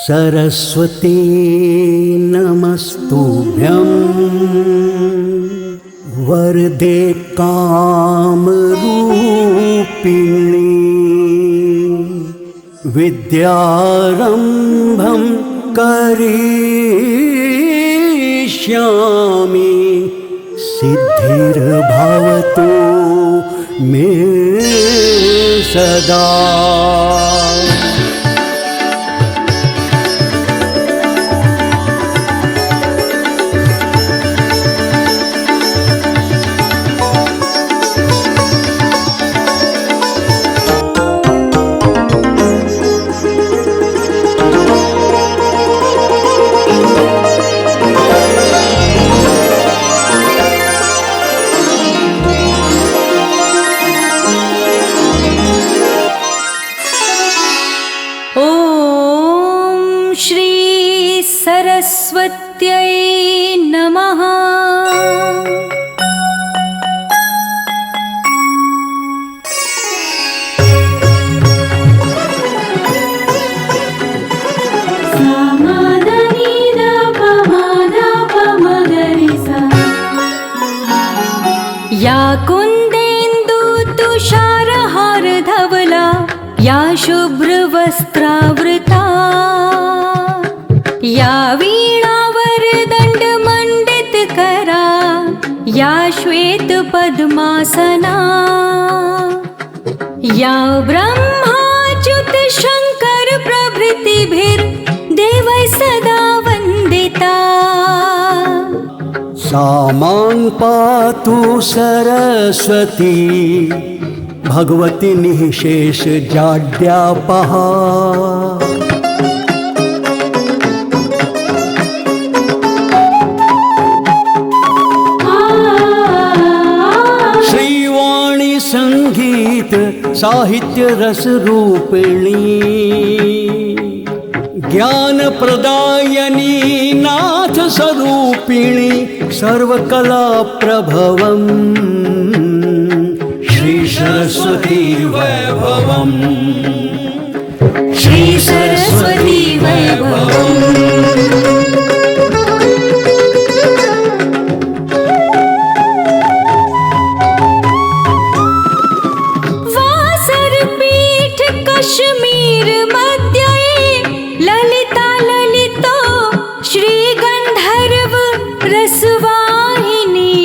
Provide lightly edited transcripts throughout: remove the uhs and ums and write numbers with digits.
सरस्वती नमस्तुभ्यं वरदे कामरूपिणी विद्यारंभं करिष्यामि सिद्धिर्भवतु मे सदा। सरस्वत्यै नमः। या कुन्देन्दु तुषारहार धवला या शुभ्रवस्त्रावृता या वीणावर दंड मंडित करा या श्वेत पद्मासना या ब्रह्माच्युत शंकर प्रभृतिभिर्देवैः सदा वन्दिता। सा मां पातु सरस्वती भगवती निःशेष जाड्यापहा। श्रीवाणी संगीत साहित्य रस रूपिणी ज्ञान प्रदायिनी नाथ स्वरूपिणी सर्वकला प्रभवम् श्री सरस्वती वैभवम् श्री सरस्वती वैभवम्। वासरपीठ कश्मीर मध्ये ललिता ललितो श्री गंधर्व रसवाहिनी।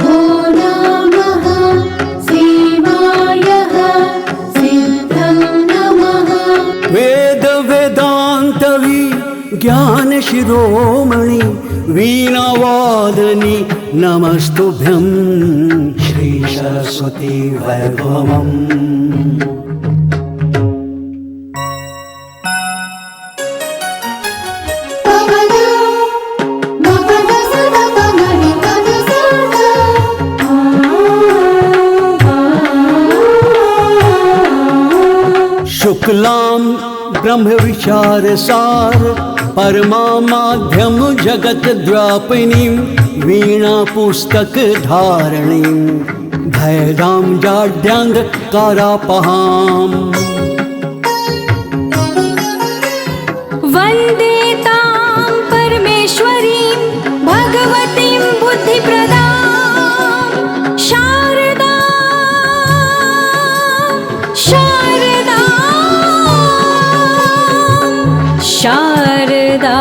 ओ नमः शिवायः सिद्धं नमः। वेद वेदान्तवि ज्ञान शिरोमणि वीणावादनी नमस्तुभ्यं श्री सरस्वती वैभवम्। शुक्लां ब्रह्म विचार सार परमा माध्यम जगत द्व्यापिनीं वीणा पुस्तक धारणीं भयदां जाड्यांधकारापहाम्। वन्दे तां परमेश्वरीं भगवतीं बुद्धिप्रदां शारदा शारदा शारदा।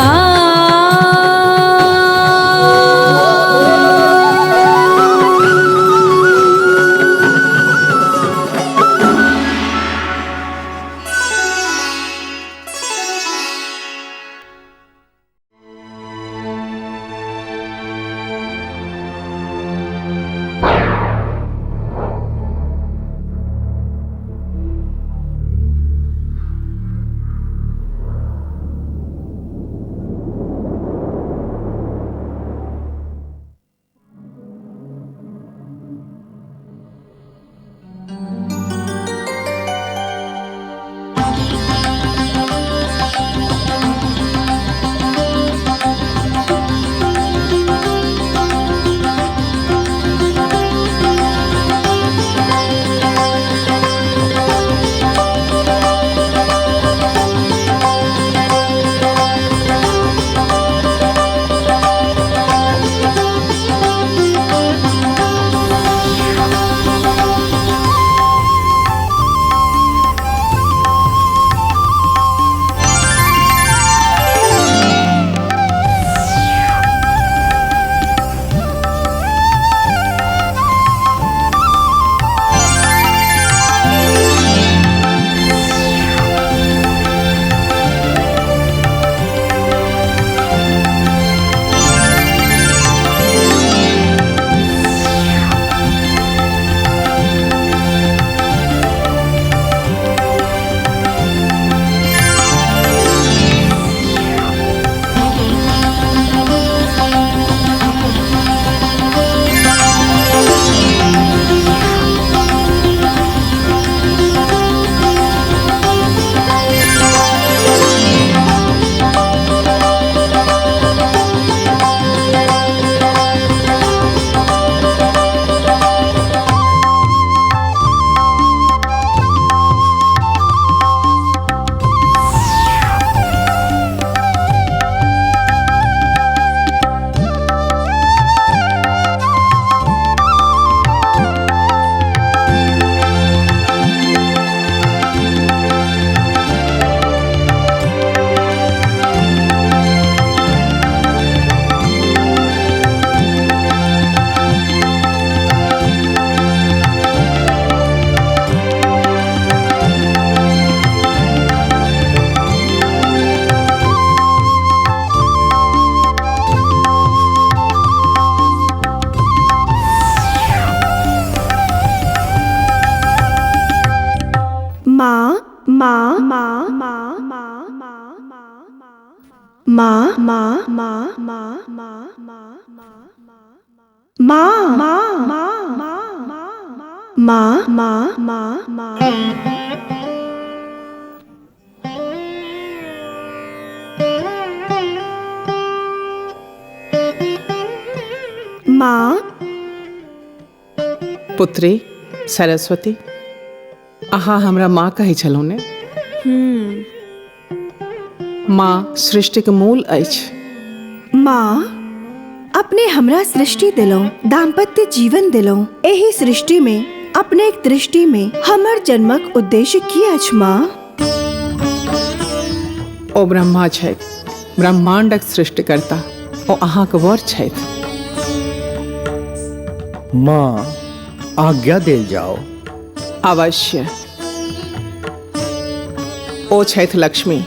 माँ माँ माँ माँ माँ माँ माँ माँ माँ माँ माँ माँ माँ माँ माँ। माँ। पुत्री सरस्वती, अहाँ हमरा माँ कहै छलहुँ ने? माँ सृष्टिक मूल अछि। माँ, अपने हमरा सृष्टि दिलौं, दाम्पत्य जीवन दिलौं। एहि सृष्टि में अपने एक दृष्टि में हमर जन्मक उद्देश्य की अछि माँ? ओ ब्रह्मा छथि, ब्रह्मांडक सृष्टिकर्ता। ओ अहाँक वर छथि। माँ, आज्ञा देल जाओ। अवश्य। ओ छथि लक्ष्मी,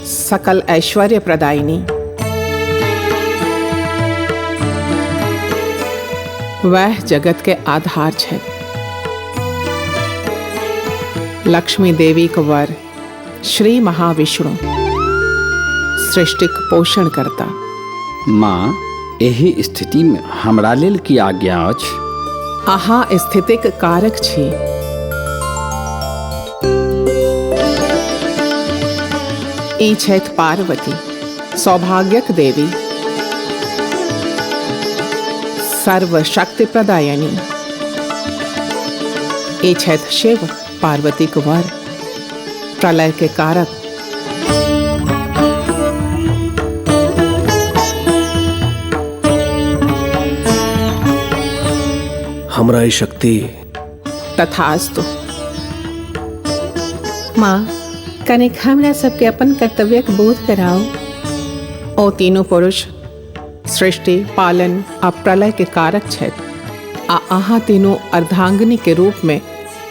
सकल ऐश्वर्य प्रदायिनी। वह जगत के आधार छथि। लक्ष्मी देवी के वर श्री महाविष्णु, सृष्टिक पोषण करता। माँ, एहि स्थिति में हमरा लेल की आज्ञा अछि? अहाँ स्थितिक कारक छी। ई छथि पार्वती, सौभाग्यक देवी, सर्वशक्ति प्रदायिनी। ई छथि शिव, पार्वतीक वर, प्रलय के कारक। हमरा ई शक्ति तथास्तु। माँ, कनिक हमरा सबके अपन कर्तव्यक बोध कराओ। ओ तीनू पुरुष सृष्टि, पालन आ प्रलय के कारक छथि आ अहाँ तीनू अर्धांगिनी के रूप में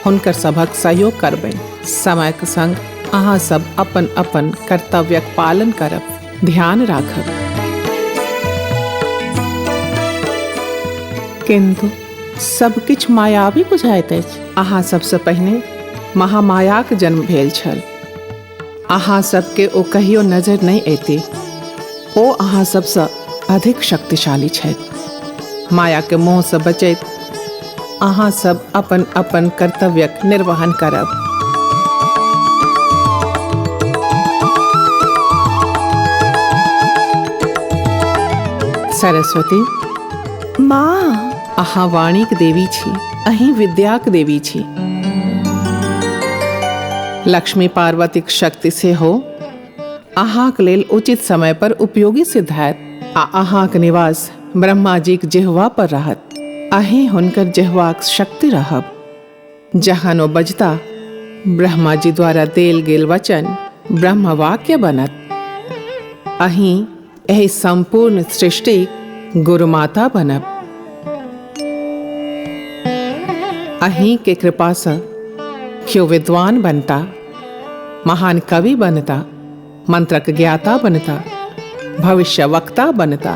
हुनकर सभक सहयोग करबनि। समयक संग अहाँ सब अपन अपन कर्तव्यक पालन करब, ध्यान राखब। किंतु सब किछु मायावी बुझाइत अछि। अहाँ सबसँ पहिने महामायाक जन्म भेल छल। अहाँ सबके ओ कहियो नजर नहि अयती। ओ अहाँ सबसँ अधिक शक्तिशाली छथि। माया के मोहसँ बचैत अहाँ सब अपन अपन कर्तव्यक निर्वहन करब। सरस्वती माँ, अहाँ वाणीक देवी छी, अहीं विद्याक देवी छी। लक्ष्मी पार्वतीक शक्ति सेहो अहाँक लेल उचित समय पर उपयोगी सिद्ध हैत आ अहाँक निवास ब्रह्माजीक जिह्वा पर रहत। अहीं हुनकर जिह्वाक शक्ति रहब। जहन ओ बजता, ब्रह्माजी द्वारा देल गेल वचन ब्रह्मवाक्य बनत। अहीं एहि संपूर्ण सृष्टि गुरुमाता बनब। अहीं के कृपा से क्यों विद्वान बनता, महान कवि बनता, मंत्रक ज्ञाता बनता, भविष्य वक्ता बनता।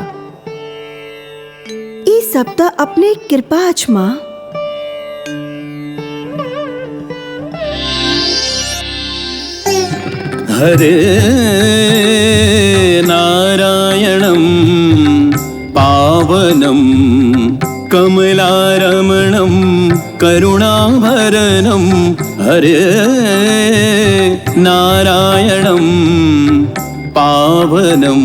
ई सब त अपने कृपा अछि माँ। हरे नारायणं पावनं कमलारमणं करुणाभरणं हरे नारायणं पावनम्।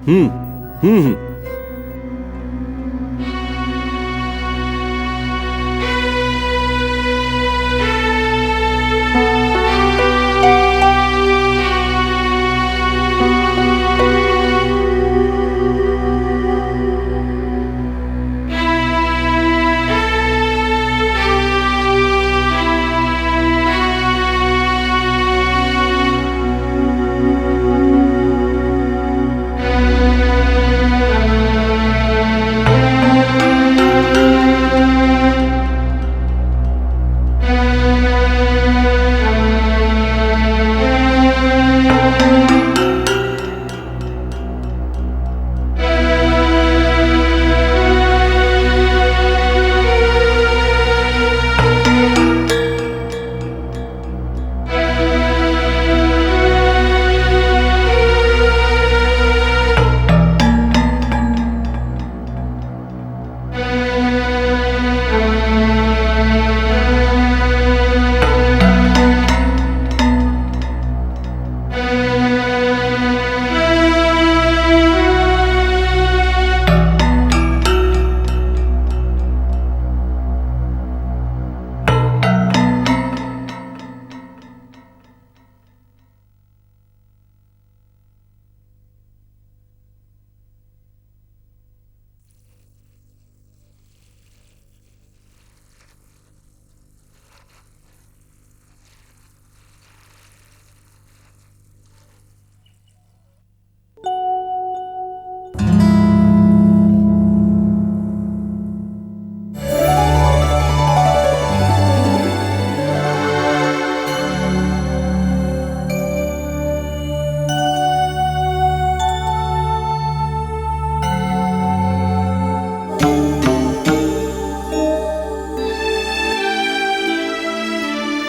हम्म हम्म।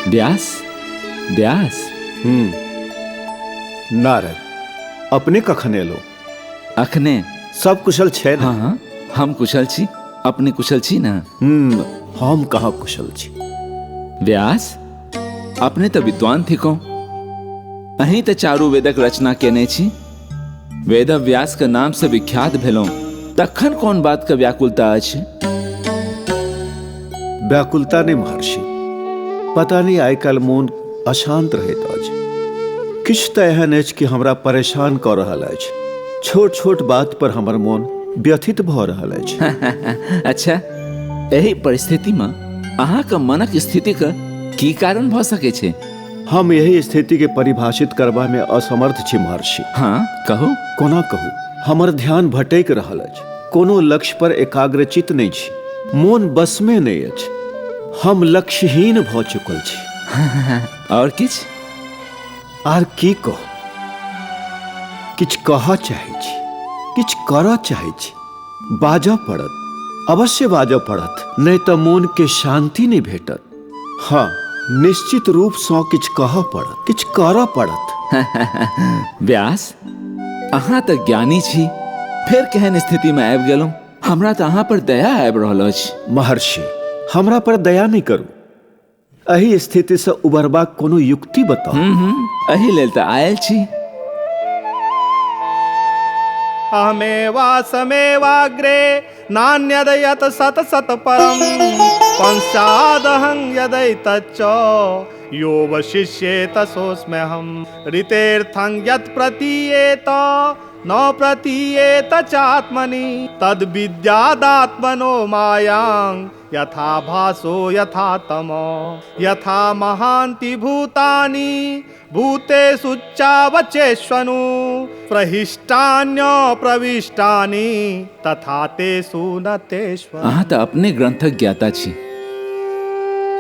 व्यास, व्यास। नारद, अपने कखन एलो? अखने। सब कुशल छै ने? हाँ, हम कुशल छी, अपने कुशल छी ना? हम कहाँ कुशल छी। व्यास, अपने तो विद्वान थिको, अहीं तो चारू वेदक रचना केने छी, वेद व्यास के नाम से विख्यात भेलहुँ, तखन कोन बात के व्याकुलता अछि? व्याकुलता नहीं महर्षि, पता नहीं आइ काल्हि मोन अशांत रहैत अछि। किछु तऽ एहन अछि कि हमरा परेशान कऽ रहल अछि। छोट छोट बात पर हमर मोन व्यथित भऽ रहल अछि। अच्छा, एहि परिस्थिति में अहाँके मनक स्थिति के की कारण भऽ सकै छै? हम एहि स्थिति के परिभाषित करबा में असमर्थ छी महर्षि। हाँ, कहू। कोना कहू, हमर ध्यान भटकि रहल अछि, कोनो लक्ष्य पर एकाग्रचित नहि छी, मोन बस में नहि अछि, हम लक्ष्यहीन भऽ चुकल छी। और किछु? आर की कहू, किछु कहऽ चाहै छी, किछु करऽ चाहै छी, बाजऽ पड़त, अवश्य बाजऽ पड़त, नहि तऽ मोन के शांति नहि भेटत। हाँ, निश्चित रूप सँ किछु कहऽ पड़त, किछु करऽ पड़त। व्यास, अहाँ तऽ ज्ञानी छी, फेर केहन स्थिति में आबि गेलहुँ? हमरा तऽ अहाँ पर दया आबि रहल अछि। महर्षि, हमरा पर दया नहि करू, एहि स्थिति से उबरबाक कोनो युक्ति बताउ। एहि लेल तऽ आयल छी। अहमेवा समेवाग्रे नान्यदयत सत सत परम पंचादहं यदैतच्च यो वशिष्येत सोऽस्म्यहं ऋतेऽर्थं यत् प्रतीयेत न प्रतीयेत चात्मनि तद्विद्यादात्मनो मायां यथा भासो यथा तमो यथा महान्ति भूतानि भूतेषु चावचेष्वनु प्रहिष्टान्य प्रविष्टानि तथा तेषु न तेष्व। अहाँ तऽ अपने ग्रंथक ज्ञाता छी,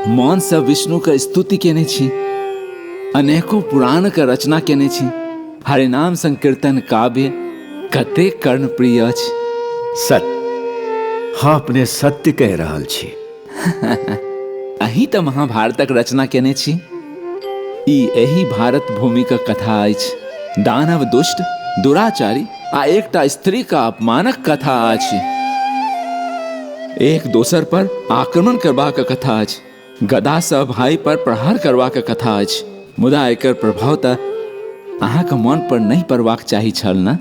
मौन सँ विष्णु के स्तुति केने छी, अनेकों पुराण के रचना केने छी, हरिनाम संकीर्तन काव्य कतेक कर्णप्रिय अछि। सत्य, हाँ, अपने सत्य कहि रहल छी। अहीं तऽ महाभारतक रचना केने छी। ई एहि भारत भूमि के कथा अछि, दानव दुष्ट दुराचारी आ एकटा स्त्री का अपमानक कथा अछि, एक दोसर पर आक्रमण करबाक कथा अछि, गदा सँ भाई पर प्रहार करबाक कथा अछि, मुदा एकर प्रभाव तऽ अहाँके मन पर नहीं पड़बाक चाही छल ने?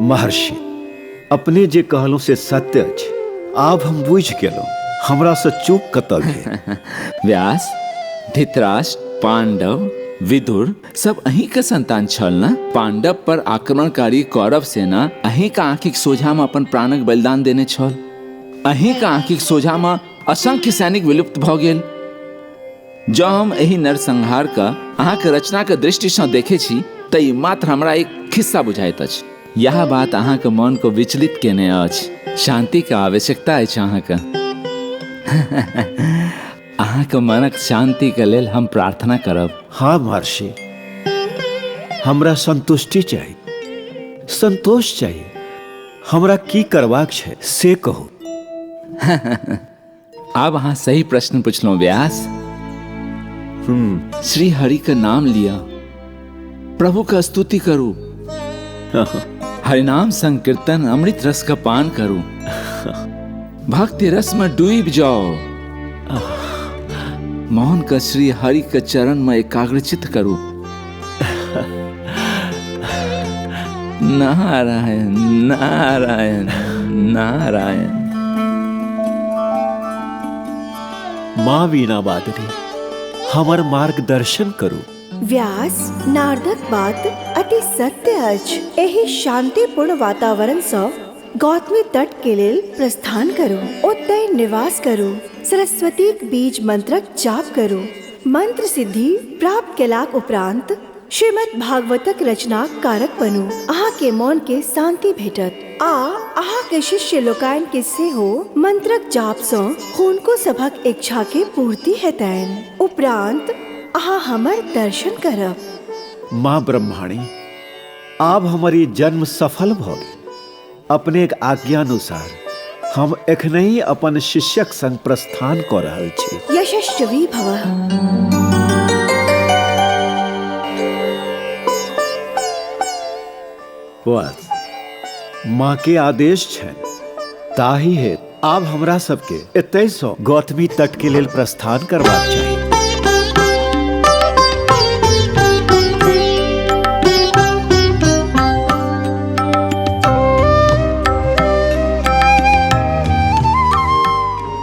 महर्षि, अपने जे कहलहुँ से सत्य अछि। आब हम बुझि गेलहुँ, हमरा से चूक कतऽ भेल। व्यास, धृतराष्ट्र, पांडव, विदुर सब अहीं के संतान छल न? पांडव पर आक्रमणकारी कौरव सेना अहीं के आँखिक सोझा में अपन प्राणक बलिदान देने छल। अहीं के आँखिक सोझा में असंख्य सैनिक विलुप्त भ गेल। जँ हम एहि नरसंहार का अहाँके रचना के दृष्टि सँ देखे छी त ई मात्र हमरा एक खिस्सा बुझाइत अछि। यह बात अहाँके मन को विचलित केने अछि। शांति के आवश्यकता अछि अहाँके। अहाँके मनक शांति के लेल हम प्रार्थना करब। हाँ महर्षि, हमरा संतुष्टि चाही, संतोष चाही। हमरा की करबाक छै से कहू। आब अहाँ सही प्रश्न पुछलहुँ व्यास। श्री हरि के नाम लिया, प्रभु का स्तुति करू, हरिनाम संकीर्तन अमृत रस का पान करू, भक्ति रस में डूब जाओ, मौन का श्री हरि के चरण में एकाग्रचित करू। नारायण नारायण नारायण। माँ वीणा वादिनी, हमर मार्गदर्शन करू। व्यास, नारदक बात अति सत्य अछि। एहि शांतिपूर्ण वातावरण सँ गौतमी तट के लेल प्रस्थान करू, ओतय निवास करू, सरस्वतीक बीज मंत्रक जाप करू। मंत्र सिद्धि प्राप्त केलाक उपरांत श्रीमद् भागवतक रचना कारक बनू। अहाँ के मन के शांति भेटत आ अहाँ के शिष्य लोकनि के सेहो मंत्रक जाप सँ हुनको सभक इच्छा के पूर्ति हेतनि। उपरांत अहाँ हमर दर्शन करब। माँ ब्रह्माणी, आब हमर ई जन्म सफल भ गेल। अपने आज्ञानुसार हम एखनहि अपन शिष्यक संग प्रस्थान क रहल छी। यशस्वी भव। बस माँ के आदेश छनि, ताहि हेतु आब हमरा सबके एतय सँ गौतमी तट के लेल प्रस्थान करबाक चाही।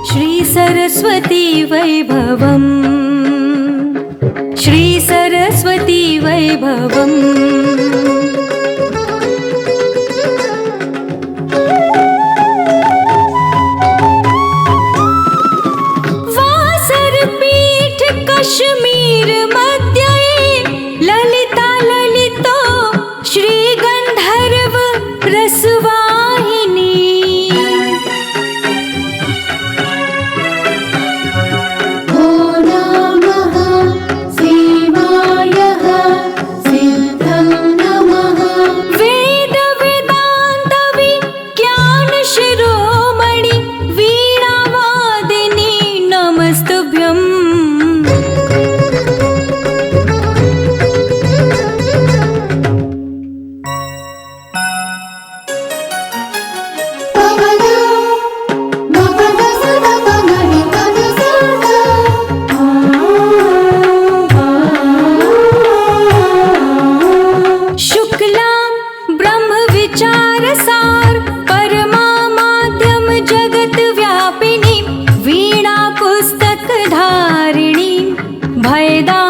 श्री सरस्वती वैभवम्, श्री सरस्वती वैभवम्। वासरपीठ कश्मीर मध्ये ललिता ललितो श्री गंधर्व रसवाहिनी। धारिणी भयदा